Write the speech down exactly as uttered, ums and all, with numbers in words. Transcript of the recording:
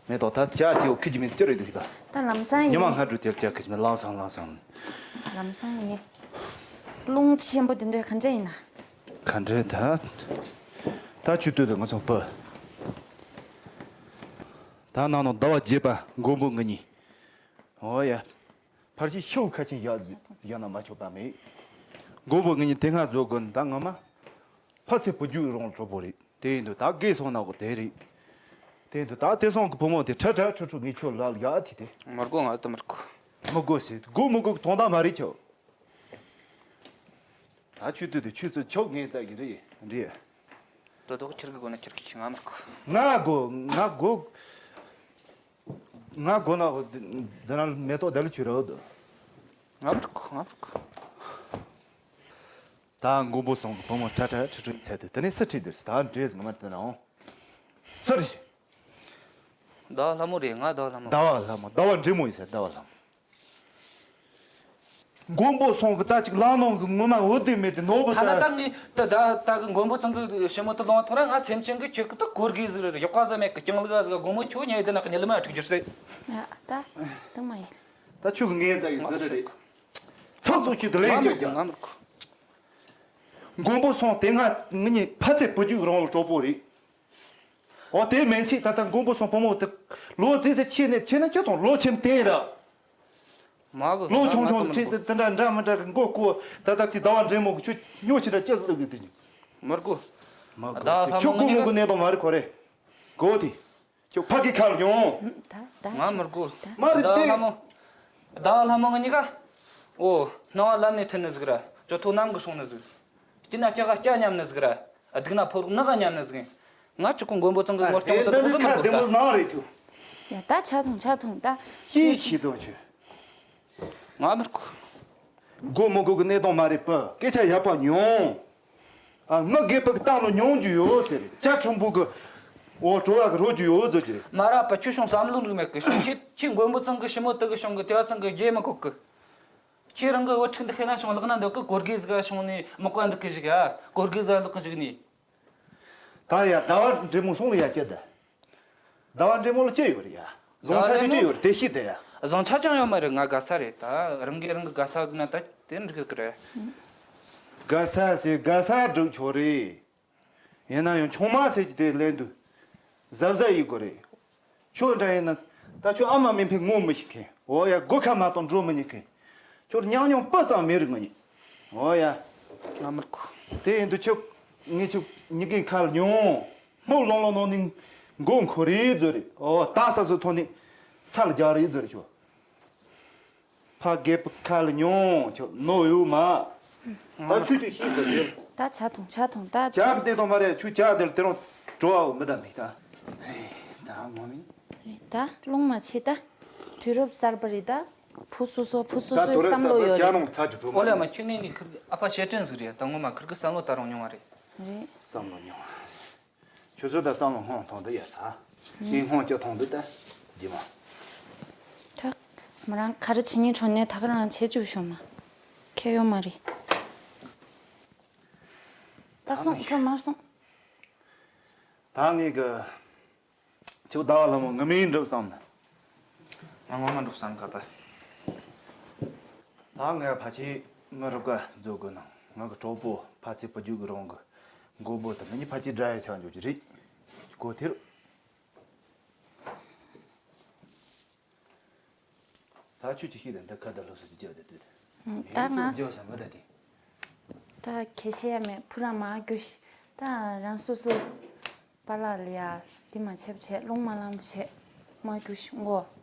མེ་ཏོག་ད་ཇ་དེའོ་ཁི་ཅི་མི་ཅི་རེད་འདུག་ད། ད་ལམ་སང་ཉི་མ་ཡིན། སྔ་དྲོ་དེར་ཇ་ཁི་ཅི་མི་ལངས་སང་ལངས་སང་། ལམ་སང་ཡིན། རླུང་ཆེན་པོ་དེ་འདྲ་ག་འདྲ་ཡིན་ན། ག་འདྲ་ད། ད་ཆུ་སྟོད་དུ་ང་ཚོ་བུ། ད་ནང་ནང་ཟླ་བ་བརྒྱད་པ་མགོན་པོ་ང་གཉིས། ཨོ་ཡ། ཕར་ཕྱིན་ཤོག་ཁ་ཆེན་བཞག་བཞག་ན་མ་ཆོག་པ་མེད། མགོན་པོ་ང་གཉིས་དེ་སྔ་བཟོ་དགོས་ད་ངོ་མ། ཕ་ཚེ་བུ་རྒྱུད་རོང་གྲོགས་པོ་རེད། དེ་ཡིན་དུས་ད་རྒས་སོང་ན་གོ་དེ་རེད། དེ་ཡིན་དུས་ད་དེ་སོང་གི་བུ་མོ་དེ་ཁྲ་ཁྲ་ཁྲུ་ཁྲུ་ངས་ཁྱོད་ལ་ཡག་དེ་དེ། མི་དགོས། ང་ད་མི་དགོས། མི་དགོས་ཟེར་དགོས་མི་དགོས་གི་དོན་དག་མ་རེད་ཁྱོད། ད་ཆུ་དུས་དུ་ཆུ་ཚོད་ཆོག་ངས་བཙལ་གི་རེད་རེད། དོ་དོག་ཁྱེར་གི་དགོས་ན་ཁྱེར་གི་ཤི། ང་མི་དགོས། ང་དགོས་ང་དགོས། ང་དགོས་ན་འདི་ན་མེ་ཏོག་དེ་ལ་ཆུ་རེད་འདུག་ང་མི་དགོས། ང་མི་དགོས། ད་མགོན་པོ་སོང་གི་བུ་མོ་ཁྲ་ཁྲ་ཁྲི་ཁྲི་ཚད་དུ་དེ་ནས་སུ་ཁྲིད་འདིར་ད་འདྲེས་ངོ་མ་དེ་ན་འོང་། སུ་རེད། ཟླ་བ་ལྷ་མོ་རེད། ང་ཟླ་བ་ལྷ་མོ། ཟླ་བ་ལྷ་མོ། ཟླ་བ་འདྲེ་མོ་ཡིན་ཟེར་ཟླ་བ་ལྷ་མོ། མགོན་པོ་སོང་གི་ད་ཅིག་ལང་ནང་གི་ངོ་མ་འོ་དེ་མེད་དེ་ནོར་བུ་ཐ་ན་ད། ད་ངས་ད་ད་ད་གི་མགོན་པོ་ཚང་གི་ཞི་མོ་དུ་ལོང་ཐོ་ར་ང་སེམས་ཅན་གི་ཁྱེད་ཀི་ད་གོར་གི་ཟིག་རེད། ཡག་པ་ཟ་མེད་གི་རྐྱང་ལུག་ཟིག་དགོང་མོ་ཁྱོད་ཉལ་དེ་ན་གི་ཉལ་མ་འཁྲུག་རྒྱུར་སེ། ཨ་ད་དུང་མ་ཡིན། ད་ཁྱོད་གི་ངའི་ཙག་གི་ཟིག་རེད། ཚགས་ཚུགས་ཤིག་དུ་ལེན་ང་ཅག་མི་ཀྱང་། ང་མི་དགོས། མགོན་པོ་སོང་དེ་ང་ངི་ནི་ཕ་ཚེ་བུ་རྒྱུད་རང་ལ་གྲོགས་པོ་རེད། འོ་དེ་མན་ཆད་ད་ལྟ་མགོན་པོ་སོང་བུ་མོ་དེ་ལོ་ཙི་ཙི་ཆེ་ནས་ཆེ་ན་ཁྱོད་དང་ལོ་ཆེན་བསྟན་ར། མ་གི་ལོ་ཆུང་ཆུང་ང་ང་ཆེ་ཙི་དེ་འདྲ་འདྲ་མི་འདྲ་གི་མགོ་སྐོ་ད་ལྟ་དེ་ཟླ་བ་འདྲེ་མོ་གི་ཁྱོད་སྨྱོ་ཆེ་འདྲ་ཅི་ཟིག་ལབ་གི་དེ་ཉིན། མི་དགོས། མ་གི་ཟླ་བ་ལྷ་ཁྱོད་མོ་གོ་ངོ་གི་གནས་དང་མ་རེད་ཁོ་རེ། གོ་དེ། ཁྱོད་ཕ་གི་ཁ་ལ་ཡོང་། ད་ད་ང་མི་དགོས། ད་མ་རེད་ཟླ་བ་དེ། ལྷ་མོ། ཟླ་བ་ལྷ་མོ་ང་གཉིས་ཀ་ཨོ་སྣང་བ་ལམ་ནས་ཐོན་ནི་ཟིག་ར། ཅོ་ཐོ་གནམ་གི་སྲུང་ནི་ཟིག་སྐྱིད་ན་སྐྱ་ག་སྐྱ་མཉམ་ནི་ཟིག་ར། སྡུག་ན་ཕོ་རོག་ནག་ག་མཉམ་ནི་ཟིག་ང་ཅི་ཁོ་མགོན་པོ་ཚང་གི་ངོ་སྐྱོང་དུ་ཁོ་ཟི་མི་དགོས་ད། ནང་རེད་ཐུ། ཡ་ད་ཆ་ཐུང་ཆ་ཐུང་ད། ཤི་ཤི་དོ་ཆུ། ང་མི་དགོས། མགོ་མི་མགོ་གི་གནས་སྟངས་མ་རེད་པ་སྐད་ཆ་ཡག་པ་ཉོང་། ཨ་ང་རྒས་པ་གི་གཏམ་ལོ་ཉོང་རྒྱུ་ཡོད་ཟེར་ཅ་ཁྲིམས་པོ་གི་འོ་གྲོ་བ་གི་རོ་རྒྱུ་ཡོད་ཟེར་གྱི་རེད། མ་ར་པ་ཁྱོད་བྱུང་བསམ་བློ་འགྲིག་མེད་གི་བྱུང་ཁྱེད་ཁྱེད་མགོན་པོ་ཚང་གི་ཞི་མོ་དུ་གི་བྱུང་གི་དེ་བ་ཚང་གི་རྒྱས་མི་གོ་གི་ཁྱེད་རང་གི་བུ་ཕྲུག་འདི་ཤེད་ན་བྱུང་ལག་ན་འདོད་གི་གོར་གི་ཟིག་བྱུང་ནས་མག་པ་འདུག་གི་ཞིག་ཡ་གོར་གི་ཟ་ལག་གི་ཞིག་ནས། ད་ཡ་ཟླ་བ་འདྲེ་མོ་སོང་ལ་ཡ་ཅི་ད། ཟླ་བ་འདྲེ་མོ་ལ་ཅི་ཡོད་རེད་ཡ། བཟང་ཆ་ཅི་ཅི་ཡོད་རེད་དེ་ཤི་དེ་ཡ། བཟང་ཆ་ཅང་ཡོད་མ་རེད། ང་དགའ་ས་རེད། ད་རང་གིས་རང་གི་དགའ་ས་ན་ད་དེ་འགྲིག་གི་རེད། དགའ་ས་ཟེར་དགའ་ས་སྒྲུབ་ཆོག་རེད། ཡིན་ན་ཡང་ཆུང་མ་ཟེར་གྱི་དེ་ལན་དུ་གཟབ་གཟབ་ཡིན་དགོས་རེད། ཁྱོད་འདྲ་ཡིན་ན་ད་ཁྱོད་ཨ་མ་མིན་ཕའི་ངོ་མི་ཤེས་མཁན། འོ་ཡ་སྒོ་ཁ་མ་གཏོགས་འགྲོ་མི་ཉན་མཁན། ཁྱོད་ཉམས་མྱོང་སྤུ་ཙམ་མེད་རེད་ང་ཉིད། འོ་ཡ། ང་མི་དགོས། དེ་ཡིན་དུས་ཁྱོད་ངས་ཁྱོད་ཉི་གིན་ཁ་ལ་ཉོང་། སྨུག་ལོང་ལོང་ནང་ནས་མགོ་འཁོར་རེ་བཟོ་རེད། འོ་ད་ས་སོ་ཐོག་ནས་ས་ལ་རྒྱག་རེ་བཟོ་རེད་ཁྱོད། ཕ་རྒས་པོ་ཁ་ལ་ཉོང་ཁྱོད་ནོ་ཡོད་མ། ད་ཆུ་ཆུ་ཤིག་དགོས་རེད། ད་ཆ་ཐུང་ཆ་ཐུང་ད། ཇག་དེ་དང་མ་རེད་ཆུ་ཇག་དེ་ལ་དེ་རང་འགྲོ་བའོ་མི་ད་མི་ད། ད་ངོ་མི། རེད་ད་རླུང་མ་ཆེ་ད། དུས་རབས་གསར་པ་རེད་ད། བུ་སོ་སོ་བུ་སོ་ད་སོའི་དུས་རབས་བསམ་བློ་གསར་པ་ཡོད་ཇག་རེད། ནང་ཚ་རྒྱུ་གྲོ་མ་ཨོ་ལེ་མ་ཁྱོད་ངེད་གཉིས་ཁིར་ཨ་ཕ་ཤེས་དྲན་ཟིག་རེད་ད། ངོ་མ་ཁིར་གི་བསམ་བློ་ད་རང་ཉུང་བ་རེད། རེད། བསམ་བློ་ཉུང་བ། ཁྱོད་ཚོ་ད་བསམ་བློ་ཧང་ཐོང་དུ་ཡ་ད། ངས་ཧང་ཅི་ཐོང་དུ་ད། རྒྱུ་མ། ད། མོ་རང་ག་རེ་བྱེད་ཉིན་ཁྲོ་ནས་ད་ག་རང་བྱེད་བཅུག་ཤོག་མ། ཁྱད་ཡོད་མ་རེད། ད་སོང་ཁྱོད་མར་སོང་། ད་ངས་གི་ཁྱོད་ཟླ་བ་ལྷ་མོ་ངི་མིན་འགྲུབ་བསམ་ན། ང་ངོ་མ་འགྲུབ་བསམ་ག་པ། ད་ངས་ཕ་ཆེ་ངི་རུ་ཀ་མཛོ་གི་ནང་ང་གི་གྲོགས་པོ་ཕ་ཚེ་བུ་རྒྱུད་གི་རོང་གི་མགོ་བོ་དང་ངི་ཕ་ཆེ་དགྲ་ཡ་ཆགས་འཇོག་གི་རེད། གོ་ཐེར། ད་ཆུ་ཅི་ཤི་དང་འདི་ཁ་ད་ལོ་སུ་ཅི་བརྒྱབ་དེ་དུས། ད་ང་བརྒྱབ་ས་མི་ད་དེ། ད་ཁྱེད་ཤེས་ཡ་མེད་ཕུ་ར་མ་རྒྱུ་ཤི་ད་རང་སོ་སོ་པ་ལགས་ལ་ཡ་དེ་མ་བྱེད་བྱེད་རླུང་མ་ལངས་བྱེད་མ་རྒྱུ་ཤི་མགོ་